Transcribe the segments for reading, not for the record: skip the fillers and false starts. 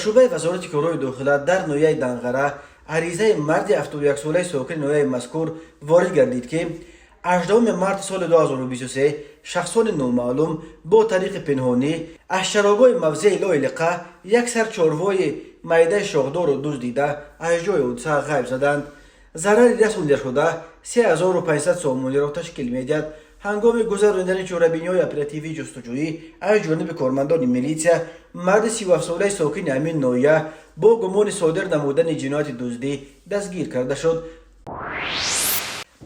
Шӯъбаи Вазорати корҳои дохила дар ноҳияи Данғара аризаи марди 71-солаи сокини ноҳияи мазкур ворид гардид, ки 18 марти соли 2023 шахсони номаълум бо тариқи пинҳонӣ аз чарогоҳи мавзеи Лоилиқа як сар чорвои майдаи шохдорро дуздида, аз ҷои ҳодиса ғайб заданд. Зарари расондашуда 3500 сомониро ташкил медиҳад. Ҳангоми гузаронидани чорабиниҳои оперативии ҷустуҷӯӣ аз ҷониби кормандони милитсия марди 37-солаи сокини ҳамин ноҳия бо гумони содир намудани ҷинояти дуздӣ дастгир карда шуд.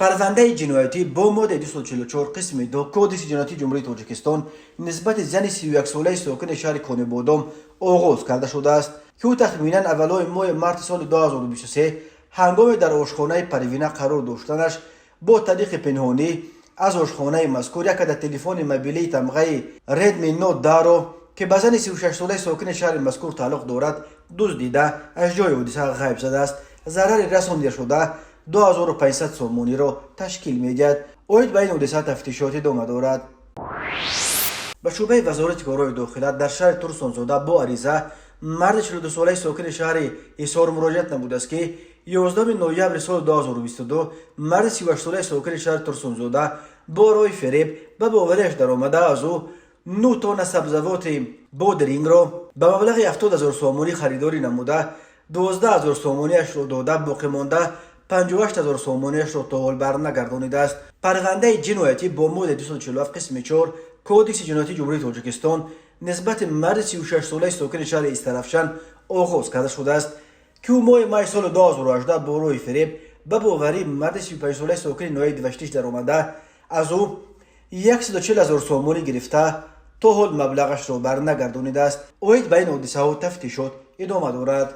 Парвандаи ҷиноятӣ бо моддаи 244 қисми 2 Кодекси ҷиноятии Ҷумҳурии Тоҷикистон нисбати зани 31-солаи сокини шаҳри Конибодом оғоз карда шудааст, ки ӯ тахминан аввалҳои моҳи марти соли 2023 ҳангоме дар ошхонаи Парвина қарор доштанаш бо тариқи пинҳонӣ аз ошхонаи мазкур як адад телефони мобилии тамғаи Redmi Note 10-ро, ки ба зани 36-солаи сокини шаҳри мазкур тааллуқ дорад, дуздида, аз ҷои ҳодиса ғайб задааст. Зарари расондашуда 2500 сомониро ташкил медиҳад. Оид ба ин ҳодиса тафтишот идома дорад. Ба шӯъбаи Вазорати корҳои дохила дар шаҳри Турсунзода бо ариза марди 42-солаи сокини шаҳри Ҳисор муроҷиат намудааст, ки 11 ноябри соли 2022 марди 38-солаи сокини шаҳри Турсунзода бо роҳи фиреб ба бовариаш даромада, аз ӯ 9 тонна сабзавоти бодирингро ба маблағи 70 ҳазор сомонӣ харидорӣ намуда, 12 ҳазор сомониашро дода, боқимонда 58 ҳазор сомониашро то ҳол барнагардонидааст. Парвандаи ҷиноятӣ бо моддаи 247 қисми 4 Кодекси ҷиноятии Ҷумҳурии Тоҷикистон нисбати марди 36-солаи сокини шаҳри Истаравшан оғоз карда шудааст, ки ӯ моҳи май соли 2018 бо роҳи фиреб ба боварии марди 35-солаи сокини ноҳияи Деваштич даромада, аз ӯ 140 ҳазор сомонӣ гирифта, то ҳол маблағашро барнагардонидааст. Оид ба ин ҳодисаҳо тафтишот идома дорад.